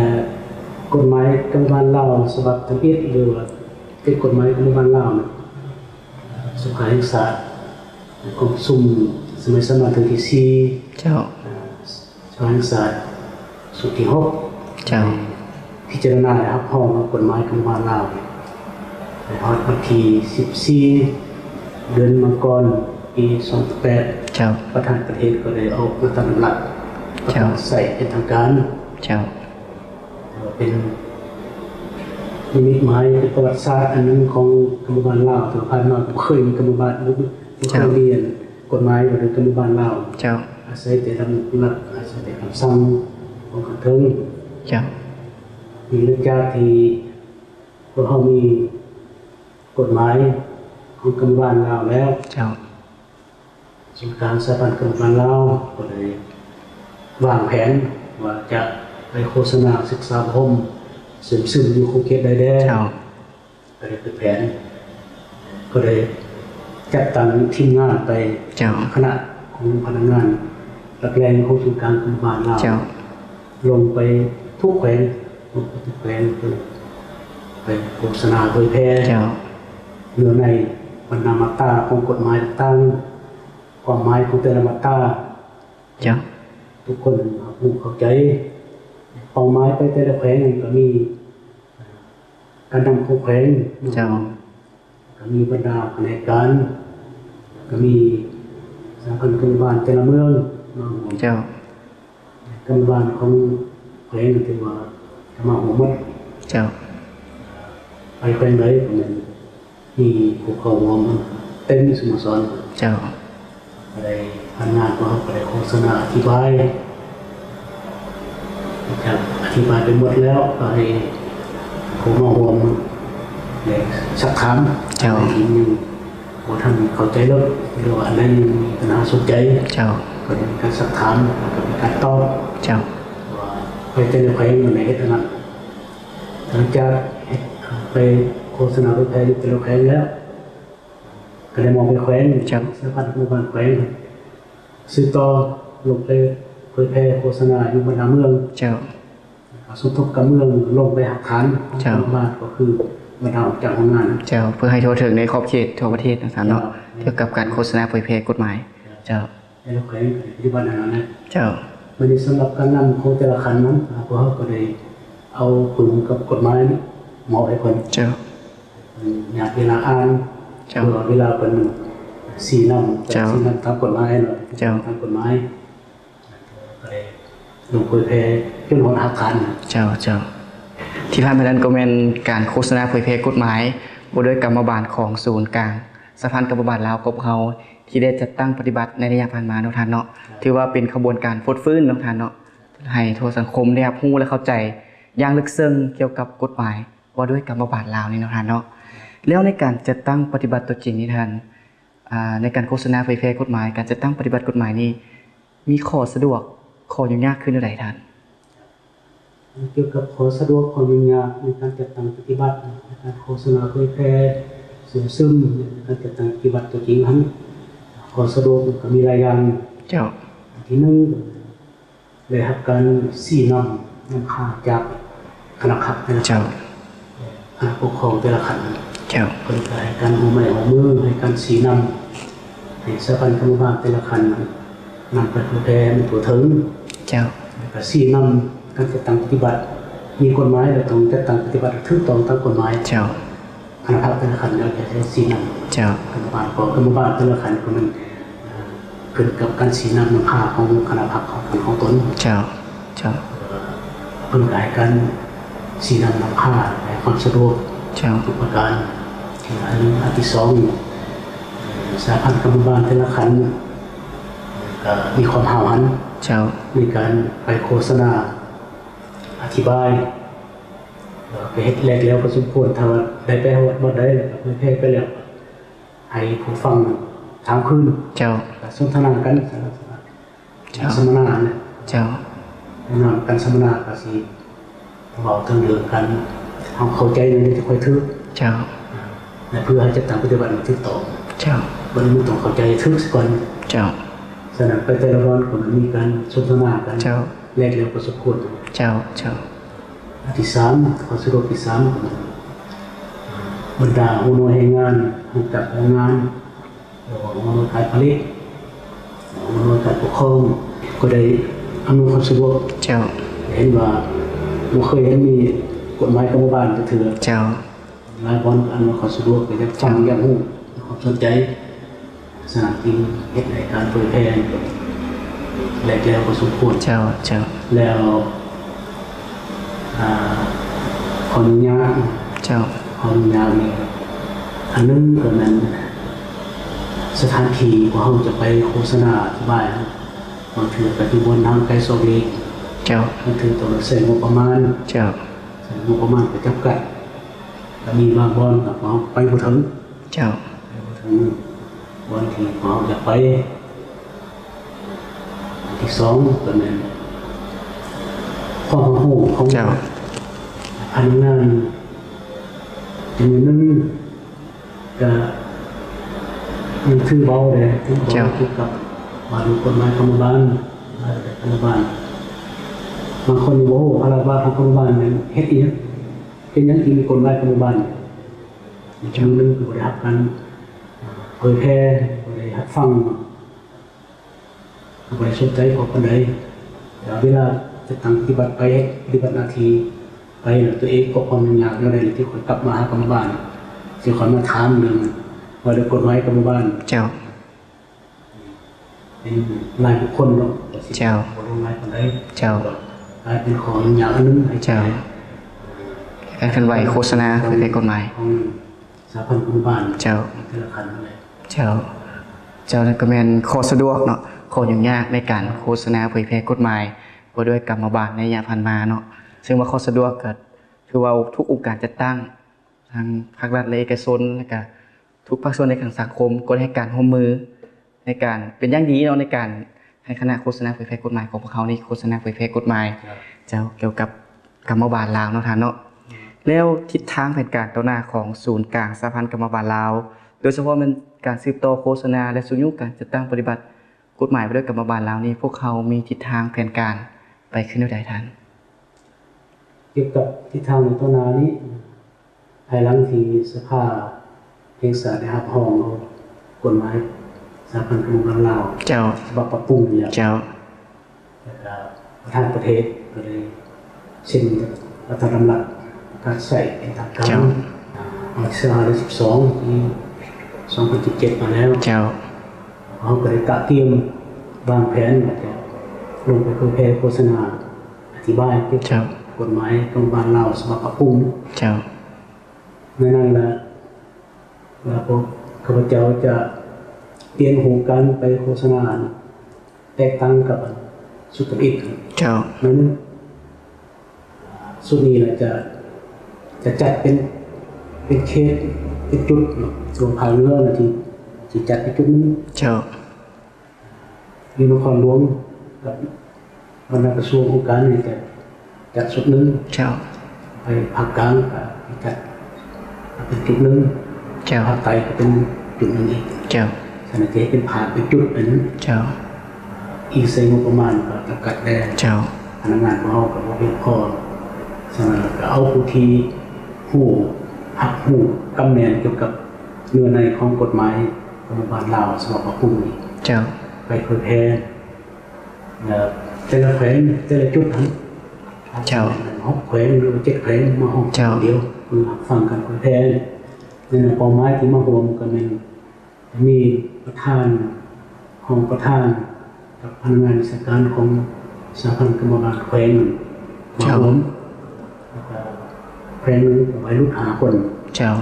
ກົດໝາຍກຳມະບານລາວສະບັບທຳອິດ ຫຼືວ່າເປັນກົດໝາຍກຳມະບານລາວ ສະພາແຫ່ງຊາດ ກອງປະຊຸມສະໄໝສາມັນເທື່ອທີສີ່. ເຈົ້າ. ສະພາແຫ່ງຊາດຊຸດທີຫົກ. ເຈົ້າ. ພິຈາລະນາ ແລະ ຮັບຮອງເອົາກົດໝາຍກຳມະບານລາວ ໄປຮອດວັນທີສິບສີ່ ເດືອນມັງກອນ ປີສອງພັນແປດ. ເຈົ້າ. ປະທານປະເທດກໍໄດ້ອອກມະຕິດຳລັດ ເຈົ້າ, ປະກາດໃຊ້ເປັນທາງການ. ເຈົ້າ. ເປັນນິມິດໝາຍ ເປັນປະຫວັດສາດອັນໜຶ່ງຂອງກຳມະບານລາວ, ທີ່ຜ່ານມາບໍ່ເຄີຍມີກຳມະບານ, ບໍ່ເຄີຍມີອັນ ເຈົ້າ, ກົດໝາຍວ່າດ້ວຍກຳມະບານລາວ. ເຈົ້າ. ອາໄສແຕ່ດຳລັດ, ອາໄສແຕ່ຄຳສັ່ງຂອງຂັ້ນເທິງ. ເຈົ້າ. ມີຫຼັງຈາກທີ່ພວກເຮົາມີກົດໝາຍຂອງກຳມະບານລາວແລ້ວ. ເຈົ້າ. ສູນກາງສະຫະພັນກຳມະບານລາວກໍໄດ້ວາງແຜນວ່າຈະໄປໂຄສະນາສຶກສາອົບຮົມເຊື່ອມຊຶມຢູ່ຂົງເຂດຊາຍແດນ. ເຈົ້າ. ກໍໄດ້ເປີດແຜນ, ກໍໄດ້ຈັດຕັ້ງທີມງານໄປ. ເຈົ້າ. ຄະນະຂອງພະນັກງານຫຼັກແຫຼ່ງຂອງສູນກາງກຳມະບານລາວ. ເຈົ້າ. ລົງໄປທຸກແຂວງ, ລົງໄປທຸກແຂວງ ໄປໂຄສະນາເຜີຍແຜ່. ເຈົ້າ. ເນື້ອໃນບັນດາມາດຕາຂອງກົດໝາຍຕ່າງໆ, ຄວາມໝາຍຂອງແຕ່ລະມາດຕາ. ເຈົ້າ. ທຸກຄົນຮັບຮູ້ເຂົ້າໃຈ. ເປົ້າໝາຍໄປແຕ່ລະແຂວງກໍມີການນຳຂອງແຂວງ. ເຈົ້າ. ກໍມີບັນດາພະແນກການ, ກໍມີສະຫະພັນກຳມະບານແຕ່ລະເມືອງ, ເຈົ້າ ກຳມະບານຂອງແຂວງຖືວ່າກຳມະບານຫົວໝົດ. ເຈົ້າ ໄປແຂວງໃດກໍແມ່ນມີຜູ້ເຂົ້າຮ່ວມເຕັມສະໂມສອນ. ເຈົ້າ ກໍໄດ້ຜ່ານງານຂອງເຮົາກໍໄດ້ໂຄສະນາອະທິບາຍ ຈາກອະທິບາຍໄປໝົດແລ້ວ ກໍໃຫ້ຜູ້ມາຮ່ວມໄດ້ຊັກຖາມ. ເຈົ້າ ອັນໃດທີ່ຍັງບໍ່ທັນເຂົ້າໃຈເລີຍ ຫຼືວ່າອັນໃດຍັງມີບັນຫາສົນໃຈ. ເຈົ້າ ກໍໄດ້ມີການຊັກຖາມ ແລ້ວກໍມີການຕອບ. ເຈົ້າ ວ່າໄປແຕ່ລະແຂວງໄດ້ເຮັດອັນນັ້ນ. ຫຼັງຈາກເຮັດ ໄປໂຄສະນາເຜີຍແຜ່ຢູ່ແຕ່ລະແຂວງແລ້ວ ກໍໄດ້ມອບໃຫ້ແຂວງ. ເຈົ້າ ສະຫະພັນກຳມະບານແຂວງ ສືບຕໍ່ລົງໄປເຜີຍແຜ່ໂຄສະນາຢູ່ບັນດາເມືອງ. ເຈົ້າ ແລ້ວກໍສົມທົບກັບເມືອງລົງໄປຮາກຖານຂອງ ເຈົ້າ ກຳມະບານ ກໍຄືບັນດາອອກຈາກໂຮງງານ. ເຈົ້າ ເພື່ອໃຫ້ທົ່ວເຖິງໃນຂອບເຂດທົ່ວປະເທດ ວ່າຊັ້ນເນາະ. ເຈົ້າ ກ່ຽວກັບການໂຄສະນາເຜີຍແຜ່ກົດໝາຍ. ເຈົ້າ ແຕ່ລະແຂວງກໍໄດ້ປະຕິບັດອັນນັ້ນແຫຼະ. ເຈົ້າ ບັດນີ້ສຳລັບການນຳຂອງແຕ່ລະຂັ້ນນັ້ນ ພວກເຮົາກໍໄດ້ເອົາປຶ້ມກັບກົດໝາຍມອບໃຫ້ເພິ່ນ. ເຈົ້າ ເພິ່ນຍາມເວລາອ່ານ. ເຈົ້າ ເພື່ອເວລາເພິ່ນຊີ້ນຳ. ເຈົ້າ ຊີ້ນຳຕາມກົດໝາຍເນາະ. ເຈົ້າ ຕາມກົດໝາຍ ກໍໄດ້ລົງເຜີຍແຜ່ຈົນຮອດຮາກຖານ. ເຈົ້າ ເຈົ້າ ທີ່ຜ່ານມານັ້ນກໍແມ່ນການໂຄສະນາເຜີຍແຜ່ກົດໝາຍວ່າດ້ວຍກຳມະບານຂອງສູນກາງສະຫະພັນກຳມະບານລາວຂອງພວກເຮົາ ທີ່ໄດ້ຈັດຕັ້ງປະຕິບັດໃນໄລຍະຜ່ານມາເນາະທ່ານເນາະ. ຖືວ່າເປັນຂະບວນການຟົດຟື້ນເນາະທ່ານເນາະ ໃຫ້ທົ່ວສັງຄົມໄດ້ຮັບຮູ້ ແລະ ເຂົ້າໃຈຢ່າງເລິກເຊິ່ງກ່ຽວກັບກົດໝາຍ ວ່າດ້ວຍກຳມະບານລາວນີ້ເນາະທ່ານເນາະ. ແລ້ວໃນການຈັດຕັ້ງປະຕິບັດຕົວຈິງນີ້ທ່ານ ອາ ໃນການໂຄສະນາເຜີຍແຜ່ກົດໝາຍ ການຈັດຕັ້ງປະຕິບັດກົດໝາຍນີ້ ມີຂໍ້ສະດວກ ຂໍ້ຫຍຸ້ງຍາກຄືແນວໃດທ່ານ? ກ່ຽວກັບຂໍ້ສະດວກ ຂໍ້ຫຍຸ້ງຍາກໃນການຈັດຕັ້ງປະຕິບັດ ໃນການໂຄສະນາເຜີຍແຜ່ ເຊື່ອມຊຶມໃນການຈັດຕັ້ງປະຕິບັດຕົວຈິງຫັ້ນ ຂໍ້ສະດວກມັນກໍມີຫຼາຍຢ່າງ. ເຈົ້າ ອັນທີໜຶ່ງ ໄດ້ຮັບການຊີ້ນຳນຳພາຈາກຄະນະພັກແຕ່ລະ ເຈົ້າ ຂັ້ນ ແລະ ຄະນະປົກຄອງແຕ່ລະຂັ້ນ. ເຈົ້າ ເພິ່ນກໍໃຫ້ການຮ່ວມໄມ້ຮ່ວມມື ໃຫ້ການຊີ້ນຳ ໃຫ້ສະຫະພັນກຳມະບານແຕ່ລະຂັ້ນນຳໄປເຜີຍແຜ່ໃຫ້ທົ່ວເຖິງ. ເຈົ້າ ແລ້ວກໍຊີ້ນຳການຈັດຕັ້ງປະຕິບັດ ມີກົດໝາຍແລ້ວຕ້ອງຈັດຕັ້ງປະຕິບັດຖືກຕ້ອງຕາມກົດໝາຍ. ເຈົ້າ ຄະນະພັກແຕ່ລະຂັ້ນແລ້ວຈະໃຫ້ຊີ້ນຳ. ເຈົ້າ ກຳມະບານ ກໍກຳມະບານແຕ່ລະຂັ້ນກໍແມ່ນ ເອີ ຂຶ້ນກັບການຊີ້ນຳນຳພາຂອງຄະນະພັກຂອງຕົນຂອງຕົນ. ເຈົ້າ ເຈົ້າ ເອີ ເພິ່ນກໍໃຫ້ການຊີ້ນຳນຳພາ ໃຫ້ຄວາມສະດວກ. ເຈົ້າ ທຸກປະການ. ອັນ ອັນທີສອງ ສະຫະພັນກຳມະບານແຕ່ລະຂັ້ນກໍມີຄວາມຫ້າວຫັນ. ເຈົ້າ ໃນການໄປໂຄສະນາອະທິບາຍ ເອີ ໄປເຮັດແລກແລ້ວພໍສົມຄວນ. ຖ້າວ່າໄດ້ໄປຮອດບ່ອນໃດແລ້ວກໍເຜີຍແຜ່ໄປແລ້ວ ໃຫ້ຜູ້ຟັງຖາມຄືນ. ເຈົ້າ ກໍສົນທະນາກັນ. ເຈົ້າ ສຳມະນານະ. ເຈົ້າ ແນ່ນອນ ການສຳມະນາກໍຊິເວົ້າເຖິງເລື່ອງການ ເຮົາເຂົ້າໃຈແນວໃດຈະຄ່ອຍຖືກ. ເຈົ້າ ແລະ ເພື່ອໃຫ້ຈັດຕັ້ງປະຕິບັດມັນຖືກຕ້ອງ. ເຈົ້າ ບັດນີ້ມັນຕ້ອງເຂົ້າໃຈໃຫ້ຖືກສາກ່ອນ. ເຈົ້າ ສະນັ້ນໄປແຕ່ລະບ່ອນກໍມີການສົນທະນາກັນ. ເຈົ້າ ແລກແລ້ວພໍສົມຄວນ. ເຈົ້າ ເຈົ້າ ອັນທີສາມ ຂໍ້ສະດວກທີສາມ ບັນດາຫົວໜ່ວຍແຮງງານ ຜູ້ຈັດໂຮງງານ ແລ້ວກໍຫົວໜ່ວຍການຜະລິດ ຫົວໜ່ວຍການປົກຄອງ ກໍໄດ້ອຳນວຍຄວາມສະດວກ. ເຈົ້າ ເຫັນວ່າບໍ່ເຄີຍເຫັນມີກົດໝາຍກຳມະບານຈັກເທື່ອ. ເຈົ້າ ຫຼາຍບ່ອນອຳນວຍຄວາມສະດວກ ກໍຢາກຟັງ ເຈົ້າ ຢາກຮູ້ ມີຄວາມສົນໃຈ. ສະນັ້ນຈຶ່ງເຮັດໃຫ້ການເຜີຍແຜ່ແຫຼກແຫຼວພໍສົມຄວນ. ເຈົ້າ ເຈົ້າ ແລ້ວ ອາ ຂໍອະນຸຍາດ. ເຈົ້າ ຂໍອະນຸຍາດນີ້ ອັນໜຶ່ງກໍແມ່ນສະຖານທີ່ພວກເຮົາຈະໄປໂຄສະນາອະທິບາຍ ບາງເທື່ອກໍຢູ່ບ່ອນຫ່າງໄກສອກຫຼີກ. ເຈົ້າ ບາງເທື່ອຕ້ອງໃຊ້ງົບປະມານ. ເຈົ້າ ໃຊ້ງົບປະມານກໍຈຳກັດ. ກໍມີບາງບ່ອນກໍເຮົາໄປບໍ່ເຖິງ. ເຈົ້າ ໄປບໍ່ເຖິງບ່ອນທີ່ເຮົາຢາກໄປ. ອັນທີສອງກໍແມ່ນຄວາມຮັບຮູ້ຂອງ ເຈົ້າ ພະນັກງານຈຳນວນໜຶ່ງ ກໍຍັງຖືເບົາແດ່ ຖືເບົາ ເຈົ້າ ກ່ຽວກັບວ່າດ້ວຍກົດໝາຍກຳມະບານ ລາຍໄດ້ກຳມະບານ. ບາງຄົນຍັງບໍ່ຮູ້ວ່າລາຍໄດ້ຂອງກຳມະບານແມ່ນເຮັດອີ່ຫຍັງ. ເປັນຫຍັງຈຶ່ງມີກົດໝາຍກຳມະບານ? ຈຳນວນໜຶ່ງກໍບໍ່ໄດ້ຮັບການເຜີຍແຜ່ ບໍ່ໄດ້ຮັບຟັງ ກໍບໍ່ໄດ້ສົນໃຈພໍປານໃດ. ແຕ່ເວລາຈັດຕັ້ງປະຕິບັດໄປ ປະຕິບັດໜ້າທີ່ໄປ ແລ້ວຕົວເອງພົບຄວາມຫຍຸ້ງຍາກແນວໃດ ແລ້ວຈຶ່ງຄ່ອຍກັບມາຫາກຳມະບານ ຈຶ່ງຄ່ອຍມາຖາມເລື່ອງວ່າດ້ວຍກົດໝາຍກຳມະບານ. ເຈົ້າ. ເປັນລາຍບຸກຄົນເນາະ ກໍຊິ ເຈົ້າ ບໍ່ລົງລາຍປານໃດ. ເຈົ້າ ກໍກາຍເປັນຂໍ້ອະນຸຍາດອັນໜຶ່ງໃຫ້ ເຈົ້າ ການເຄື່ອນໄຫວໂຄສະນາເຜີຍແຜ່ກົດໝາຍ ຂອງສະຫະພັນກຳມະບານ ເຈົ້າ ໃນແຕ່ລະຂັ້ນນັ້ນແຫຼະ. ເຈົ້າ ເຈົ້າ ນັ້ນກໍແມ່ນຂໍ້ສະດວກເນາະ ຂໍ້ຫຍຸ້ງຍາກໃນການໂຄສະນາເຜີຍແຜ່ກົດໝາຍວ່າດ້ວຍກຳມະບານໃນໄລຍະຜ່ານມາເນາະ. ເຊິ່ງວ່າຂໍ້ສະດວກກໍຖືວ່າທຸກອົງການຈັດຕັ້ງ ທັງພາກລັດ ແລະ ເອກະຊົນ ແລ້ວກະທຸກພາກສ່ວນໃນທາງສັງຄົມ ກໍໄດ້ໃຫ້ການຮ່ວມມືໃນການເປັນຢ່າງດີເນາະ ໃນການໃຫ້ຄະນະໂຄສະນາເຜີຍແຜ່ກົດໝາຍຂອງພວກເຮົານີ້ ໂຄສະນາເຜີຍແຜ່ກົດໝາຍ ເຈົ້າ ເຈົ້າ ກ່ຽວກັບກຳມະບານລາວເນາະທ່ານເນາະ. ແລ້ວທິດທາງແຜນການຕໍ່ໜ້າຂອງສູນກາງສະຫະພັນກຳມະບານລາວ ໂດຍສະເພາະແມ່ນການສືບຕໍ່ໂຄສະນາ ແລະ ຊຸກຍູ້ການຈັດຕັ້ງປະຕິບັດ ກົດໝາຍວ່າດ້ວຍກຳມະບານລາວນີ້ ພວກເຮົາມີທິດທາງແຜນການໄປຄືແນວໃດທ່ານ? ກ່ຽວກັບທິດທາງໃນຕໍ່ໜ້ານີ້ ພາຍຫຼັງທີ່ສະພາແຫ່ງຊາດໄດ້ຮັບຮອງເອົາກົດໝາຍສະຫະພັນກຳມະບານລາວ ເຈົ້າ ສະບັບປັບປຸງນີ້ແລ້ວ ເຈົ້າ ແລ້ວກະປະທານປະເທດກໍໄດ້ເຊັນລັດຖະດຳລັດປະກາດໃຊ້ເປັນທາງການ ເຈົ້າ ວັນທີຊາວຫ້າ ເດືອນສິບສອງ ປີສອງພັນສິບເຈັດມາແລ້ວ ເຈົ້າ ເຮົາກໍໄດ້ກະກຽມວາງແຜນວ່າຈະລົງໄປເຜີຍແຜ່ໂຄສະນາອະທິບາຍກ່ຽວກັບ ເຈົ້າ ກົດໝາຍກຳມະບານລາວສະບັບປັບປຸງ ເຈົ້າ ໃນນັ້ນລະ ລະພວກຂ້າພະເຈົ້າຈະປ່ຽນຮູບການໄປໂຄສະນາ ແຕກຕ່າງກັບອັນຊຸດທຳອິດ ເຈົ້າ ນັ້ນ ຊຸດນີ້ລະຈະ ຈະຈັດເປັນ ເປັນເຂດ ເປັນຈຸດເນາະ ສ່ວນພາກເໜືອນະທີ່ ທີ່ຈັດເປັນຈຸດໜຶ່ງ ເຈົ້າ ຢູ່ນະຄອນຫຼວງກັບບັນດາກະຊວງອົງການນີ້ຈະຈັດຊຸດໜຶ່ງ ເຈົ້າ ໄປພາກກາງກໍຈັດເປັນຈຸດໜຶ່ງ ເຈົ້າ ພາກໃຕ້ກໍເປັນຈຸດໜຶ່ງອີກ ເຈົ້າ ສະນັ້ນຈະເຮັດເປັນພາກເປັນຈຸດເປັນ ເຈົ້າ ອີງໃສ່ງົບປະມານກໍຈຳກັດແດ່ ເຈົ້າ ພະນັກງານຂອງເຮົາກໍບໍ່ພຽງພໍ ສະນັ້ນລະກໍເອົາຜູ້ທີ່ຮູ້ ຮັບຮູ້ກຳແໜ້ນກ່ຽວກັບເນື້ອໃນຂອງກົດໝາຍກຳມະບານລາວສະບັບປັບປຸງນີ້ ເຈົ້າ ໄປເຜີຍແຜ່ ແຕ່ລະແຂວງ ແຕ່ລະຈຸດຫັ້ນ ເຈົ້າ ຫົກແຂວງ ຫຼືວ່າເຈັດແຂວງມາຮວມ ເຈົ້າ ດຽວ ເພື່ອຮັບຟັງການເຜີຍແຜ່. ແລະເປົ້າໝາຍທີ່ມາຮ່ວມກໍແມ່ນ ຈະມີປະທານ ຮອງປະທານ ກັບພະນັກງານວິຊາການຂອງສະຫະພັນກຳມະບານແຂວງມາ ເຈົ້າ ຮ່ວມ ແລ້ວກະແຂວງໜຶ່ງກໍໄປຫຼຸດຫ້າຄົນ ເຈົ້າ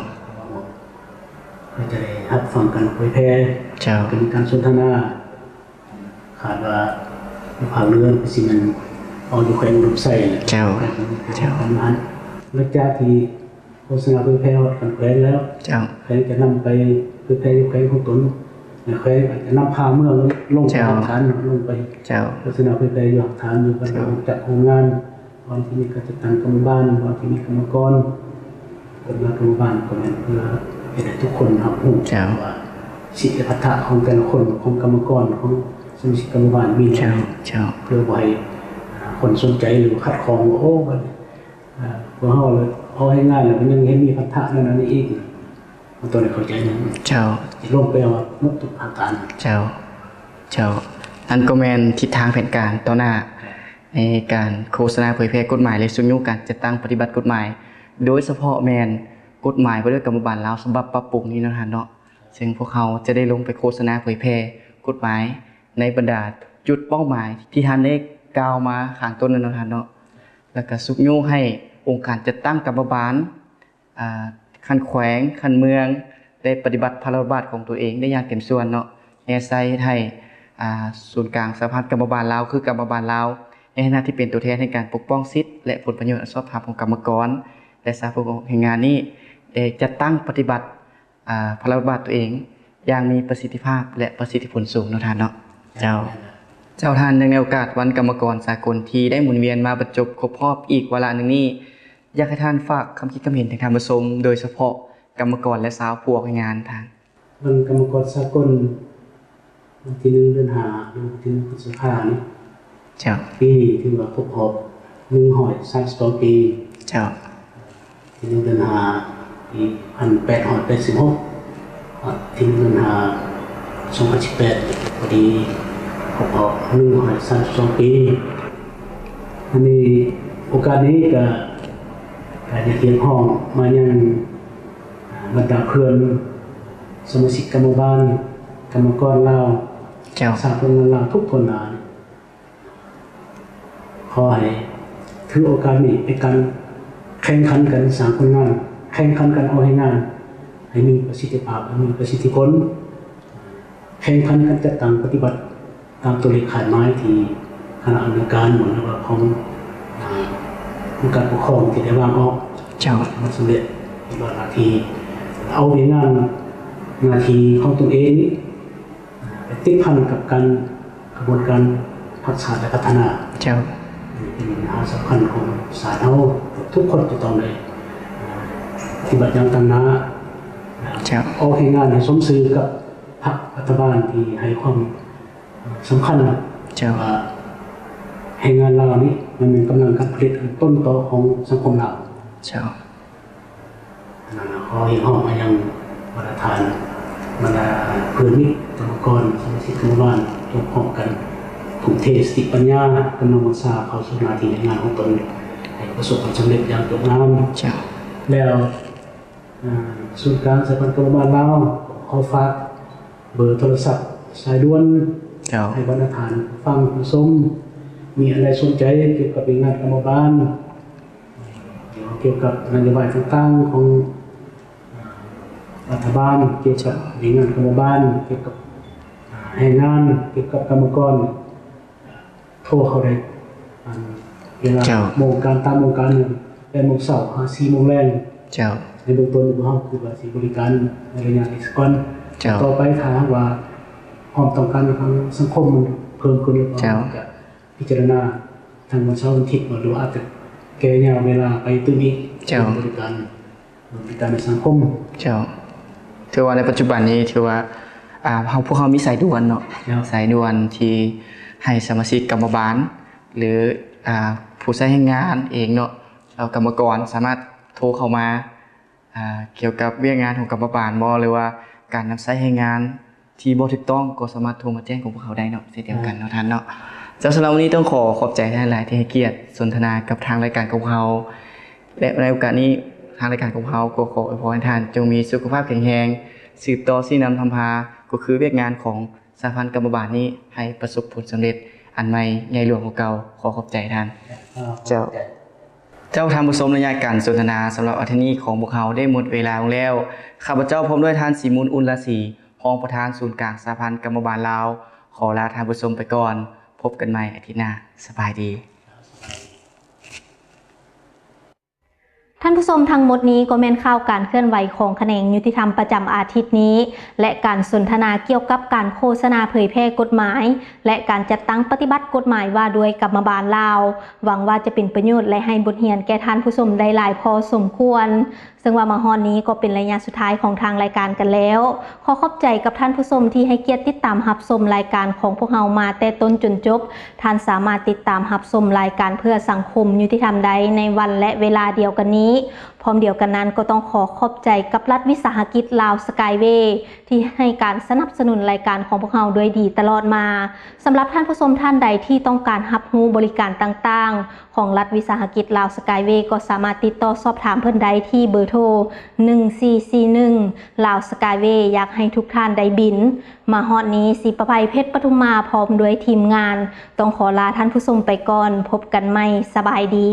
ກໍຈະໄດ້ຮັບຟັງການເຜີຍແຜ່ ເຈົ້າ ກໍມີການສົນທະນາ ຄາດວ່າຢູ່ພາກເໜືອກໍຊິແມ່ນເອົາຢູ່ແຂວງອຸດົມໄຊແຫຼະ ເຈົ້າ ເຈົ້າ ແລ້ວຈາກທີ່ ໂຄສະນາເຜີຍແຜ່ຮອດຂັ້ນແຂວງແລ້ວ ເຈົ້າ ແຂວງຈະນຳໄປເຜີຍແຜ່ຢູ່ແຂວງຂອງຕົນ ແລະ ແຂວງອາດຈະນຳພາເມືອງລົງໄປ ເຈົ້າ ຮາກຖານ ລົງໄປ ເຈົ້າ ໂຄສະນາເຜີຍແຜ່ຢູ່ຮາກຖານ ຢູ່ບ້ານ ເຈົ້າ ຈັດໂຮງງານ ບ່ອນທີ່ມີການຈັດຕັ້ງກຳມະບານ ບ່ອນທີ່ມີກຳມະກອນ ກົດໝາຍກຳມະບານກໍແມ່ນເພື່ອເຮັດໃຫ້ທຸກຄົນຮັບຮູ້ ເຈົ້າ ວ່າສິດ ແລະ ພັດທະຂອງແຕ່ລະຄົນ ຂອງກຳມະກອນ ຂອງສະມາຊິກກຳມະບານມີ ເຈົ້າ ເຈົ້າ ເພື່ອບໍ່ໃຫ້ຄົນສົນໃຈ ຫຼື ຂັດຂ້ອງວ່າ ໂອ້ ພວກເຮົາເລີຍເອົາແຮງງານແລ້ວມັນຍັງເຫັນມີພັນທະນັ້ນອັນນີ້ອີກ ມັນຕ້ອງໄດ້ເຂົ້າໃຈນຳ ເຈົ້າ ຊິລົງໄປເອົາໝົດທຸກພາກການ ເຈົ້າ ເຈົ້າ ນັ້ນກໍແມ່ນທິດທາງແຜນການຕໍ່ໜ້າ ໃນການໂຄສະນາເຜີຍແຜ່ກົດໝາຍ ແລະ ຊຸກຍູ້ການຈັດຕັ້ງປະຕິບັດກົດໝາຍ ໂດຍສະເພາະແມ່ນກົດໝາຍວ່າດ້ວຍກຳມະບານລາວສະບັບປັບປຸງນີ້ເນາະທ່ານເນາະ ເຊິ່ງພວກເຮົາຈະໄດ້ລົງໄປໂຄສະນາເຜີຍແຜ່ກົດໝາຍໃນບັນດາຈຸດເປົ້າໝາຍທີ່ທ່ານໄດ້ກ່າວມາຂ້າງຕົ້ນນັ້ນເນາະທ່ານເນາະ ແລ້ວກະຊຸກຍູ້ໃຫ້ອົງການຈັດຕັ້ງກຳມະບານ ອ່າ ຂັ້ນແຂວງ ຂັ້ນເມືອງ ໄດ້ປະຕິບັດພາລະບົດບາດຂອງຕົວເອງໄດ້ຢ່າງເຕັມສ່ວນເນາະ ແນໃສ່ເຮັດໃຫ້ ອ່າ ສູນກາງສະຫະພັນກຳມະບານລາວ ຄືກຳມະບານລາວ ໃນຖານະທີ່ເປັນຕົວແທນໃນການປົກປ້ອງສິດ ແລະ ຜົນປະໂຫຍດອັນຊອບທຳຂອງກຳມະກອນ ແລະ ຊາວຜູ້ປະກອບການແຮງງານນີ້ ໄດ້ຈັດຕັ້ງປະຕິບັດ ອ່າ ພາລະບົດບາດຕົວເອງຢ່າງມີປະສິດທິພາບ ແລະ ປະສິດທິຜົນສູງເນາະທ່ານເນາະ. ເຈົ້າ. ເຈົ້າ. ທ່ານ, ເນື່ອງໃນໂອກາດວັນກຳມະກອນສາກົນທີ່ໄດ້ໝູນວຽນມາບັນຈົບຄົບຮອບອີກວາລະໜຶ່ງນີ້, ຢາກໃຫ້ທ່ານຝາກຄຳຄິດຄຳເຫັນເຖິງທ່ານຜູ້ຊົມ, ໂດຍສະເພາະກຳມະກອນ ແລະ ຊາວຜູ້ອອກແຮງງານທ່ານ. ວັນກຳມະກອນສາກົນ ວັນທີໜຶ່ງ ເດືອນຫ້າ ຫຼື ວັນທີໜຶ່ງ ພຶດສະພານີ້ ເຈົ້າ. ປີນີ້ຖືວ່າຄົບຮອບ ໜຶ່ງຮ້ອຍສາມສິບສອງ ປີ. ເຈົ້າ. ທີໜຶ່ງ ເດືອນຫ້າ ປີ ໜຶ່ງພັນແປດຮ້ອຍແປດສິບຫົກ ຮອດທີໜຶ່ງ ເດືອນຫ້າ ສອງພັນສິບແປດ ພໍດີຄົບຮອບ ໜຶ່ງຮ້ອຍສາມສິບສອງ ປີ. ອັນນີ້ ໂອກາດນີ້ກະ ກະຢາກຮຽກຮ້ອງມາຍັງ ອ່າ ບັນດາເພື່ອນສະມາຊິກກຳມະບານ ກຳມະກອນລາວ ເຈົ້າ ສ້າງຄົນງານລາວທຸກທົ່ວໜ້າ. ຂໍໃຫ້ຖືໂອກາດນີ້ເປັນການແຂ່ງຂັນກັນສ້າງຄົນງານ, ແຂ່ງຂັນກັນເອົາແຮງງານໃຫ້ມີປະສິດທິພາບ, ໃຫ້ມີປະສິດທິຜົນ, ແຂ່ງຂັນກັນຈັດຕັ້ງປະຕິບັດຕາມຕົວເລກຄາດໝາຍທີ່ຄະນະອຳນວຍການ ຫຼືວ່າຂອງ ອາ ອົງການປົກຄອງທີ່ໄດ້ວາງອອກ. ເຈົ້າ ມັນສຳເລັດ ເປັນວ່າໜ້າທີ່ ເອົາວຽກງານ ໜ້າທີ່ຂອງຕົນເອງນີ້ ໄປຕິດພັນກັບການ ຂະບວນການພັກຊາດ ແລະ ພັດທະນາ. ເຈົ້າ ເປັນບັນຫາສຳຄັນຂອງຊາດເຮົາ, ທຸກຄົນຈະຕ້ອງໄດ້ ປະຕິບັດຢ່າງຕັ້ງໜ້າ. ເຈົ້າ ອອກແຮງງານໃຫ້ສົມຊື່ກັບພັກລັດຖະບານທີ່ໃຫ້ຄວາມສຳຄັນ. ເຈົ້າ ວ່າແຮງງານລາວນີ້ມັນແມ່ນກຳລັງການຜະລິດອັນຕົ້ນຕໍຂອງສັງຄົມລາວ. ເຈົ້າ ອັນນັ້ນ ຂໍຮຽກຮ້ອງມາຍັງບັນດາທ່ານ, ບັນດາເພື່ອນມິດ ກຳມະກອນ, ສະມາຊິກກຳມະບານ ຈົ່ງພ້ອມກັນທຸ່ມເທສະຕິປັນຍາ, ກຳລັງວັງຊາເຂົ້າສູ່ໜ້າທີ່ການງານຂອງຕົນ ໃຫ້ປະສົບຜົນສຳເລັດຢ່າງໂດດງາມ. ເຈົ້າ ແລ້ວ ອາ ສູນກາງສະຫະພັນກຳມະບານລາວ ຂໍຝາກເບີໂທລະສັບສາຍດ່ວນ. ເຈົ້າ ໃຫ້ບັນດາທ່ານຜູ້ຟັງຜູ້ຊົມ ມີອັນໃດສົນໃຈກ່ຽວກັບວຽກງານກຳມະບານ, ກ່ຽວກັບນະໂຍບາຍຕ່າງໆຂອງ ອາ ລັດຖະບານ, ກ່ຽວກັບວຽກງານກຳມະບານ, ກ່ຽວກັບ ອາ ແຮງງານ, ກ່ຽວກັບກຳມະກອນ, ໂທເຂົ້າໄດ້ ອັນ ເວລາ ເຈົ້າ ໂມງການ ຕາມໂມງການ ແປດໂມງເຊົ້າຫາສີ່ໂມງແລງ. ເຈົ້າ ໃນເບື້ອງຕົ້ນພວກເຮົາຄືວ່າຊິບໍລິການໃນໄລຍະນີ້ສາກ່ອນ. ເຈົ້າ ຕໍ່ໄປຖ້າຫາກວ່າຄວາມຕ້ອງການຂອງສັງຄົມມັນເພີ່ມຂຶ້ນ ເຈົ້າ ກໍ ພິຈາລະນາທັງວັນເສົາວັນທິດເນາະ ຫຼືວ່າອາດຈະແກ່ຍາວເວລາໄປຕື່ມອີກ. ເຈົ້າ ບໍລິການ ບໍລິການໃນສັງຄົມ. ເຈົ້າ ຖືວ່າໃນປັດຈຸບັນນີ້ຖືວ່າ ອາ ເຮົາ ພວກເຮົາມີສາຍດ່ວນເນາະ. ເຈົ້າ ສາຍດ່ວນທີ່ໃຫ້ສະມາຊິກກຳມະບານ ຫຼື ອາ ຜູ້ໃຊ້ແຮງງານເອງເນາະ ແລ້ວກຳມະກອນສາມາດໂທເຂົ້າມາ ອາ ກ່ຽວກັບວຽກງານຂອງກຳມະບານບໍ ຫຼືວ່າການນຳໃຊ້ແຮງງານ ທີ່ບໍ່ຖືກຕ້ອງກໍສາມາດໂທມາແຈ້ງຂອງພວກເຮົາໄດ້ເນາະ ເຊັ່ນດຽວກັນເນາະ ອືມ ທ່ານເນາະ. ເຈົ້າ ສຳລັບມື້ນີ້ຕ້ອງຂໍຂອບໃຈທ່ານຫຼາຍທີ່ໃຫ້ກຽດສົນທະນາກັບທາງລາຍການຂອງເຮົາ ແລະ ໃນໂອກາດນີ້ ທາງລາຍການຂອງເຮົາກໍຂໍອວຍພອນໃຫ້ທ່ານຈົ່ງມີສຸຂະພາບແຂງແຮງ ສືບຕໍ່ຊີ້ນຳນຳພາ ກໍຄືວຽກງານຂອງສະຫະພັນກຳມະບານນີ້ ໃຫ້ປະສົບຜົນສຳເລັດອັນໃໝ່ໃຫຍ່ຫຼວງກວ່າເກົ່າ. ຂໍຂອບໃຈທ່ານ. ເຈົ້າ ເຈົ້າ ທ່ານຜູ້ຊົມ ໄລຍະການສົນທະນາສຳລັບອາທິດນີ້ຂອງພວກເຮົາໄດ້ໝົດເວລາລົງແລ້ວ. ຂ້າພະເຈົ້າ ພ້ອມດ້ວຍທ່ານ ສີມູນ ອຸ່ນລາສີ ຮອງປະທານສູນກາງສະຫະພັນກຳມະບານລາວ ຂໍລາທ່ານຜູ້ຊົມໄປກ່ອນ. ພົບກັນໃໝ່ອາທິດໜ້າ. ສະບາຍດີ. ທ່ານຜູ້ຊົມ, ທັງໝົດນີ້ກໍແມ່ນຂ່າວການເຄື່ອນໄຫວຂອງຂະແໜງຍຸຕິທຳປະຈຳອາທິດນີ້ ແລະ ການສົນທະນາກ່ຽວກັບການໂຄສະນາເຜີຍແຜ່ກົດໝາຍ ແລະ ການຈັດຕັ້ງປະຕິບັດກົດໝາຍວ່າດ້ວຍກຳມະບານລາວ. ຫວັງວ່າຈະເປັນປະໂຫຍດ ແລະ ໃຫ້ບົດຮຽນແກ່ທ່ານຜູ້ຊົມໄດ້ຫຼາຍພໍສົມຄວນ. ເຊິ່ງວ່າມາຮອດນີ້ກໍເປັນໄລຍະສຸດທ້າຍຂອງທາງລາຍການກັນແລ້ວ. ຂໍຂອບໃຈກັບທ່ານຜູ້ຊົມທີ່ໃຫ້ກຽດຕິດຕາມຮັບຊົມລາຍການຂອງພວກເຮົາມາແຕ່ຕົ້ນຈົນຈົບ. ທ່ານສາມາດຕິດຕາມຮັບຊົມລາຍການເພື່ອສັງຄົມຍຸຕິທຳໄດ້ໃນວັນ ແລະ ເວລາດຽວກັນນີ້. ພ້ອມດຽວກັນນັ້ນກໍຕ້ອງຂໍຂອບໃຈກັບລັດວິສາຫະກິດລາວສະກາຍເວ ທີ່ໃຫ້ການສະໜັບສະໜູນລາຍການຂອງພວກເຮົາດ້ວຍດີຕະຫຼອດມາ. ສຳລັບທ່ານຜູ້ຊົມທ່ານໃດທີ່ຕ້ອງການຮັບຮູ້ບໍລິການຕ່າງໆ ຂອງລັດວິສາຫະກິດລາວສະກາຍເວ ກໍສາມາດຕິດຕໍ່ສອບຖາມເພິ່ນໄດ້ທີ່ເບີໂທ ໜຶ່ງສີ່ສີ່ໜຶ່ງ ລາວສະກາຍເວ ຢາກໃຫ້ທຸກທ່ານໄດ້ບິນ. ມາຮອດນີ້ ສີປະໄພ ເພັດປະທຸມມາ ພ້ອມດ້ວຍທີມງານ ຕ້ອງຂໍລາທ່ານຜູ້ຊົມໄປກ່ອນ. ພົບກັນໃໝ່. ສະບາຍດີ.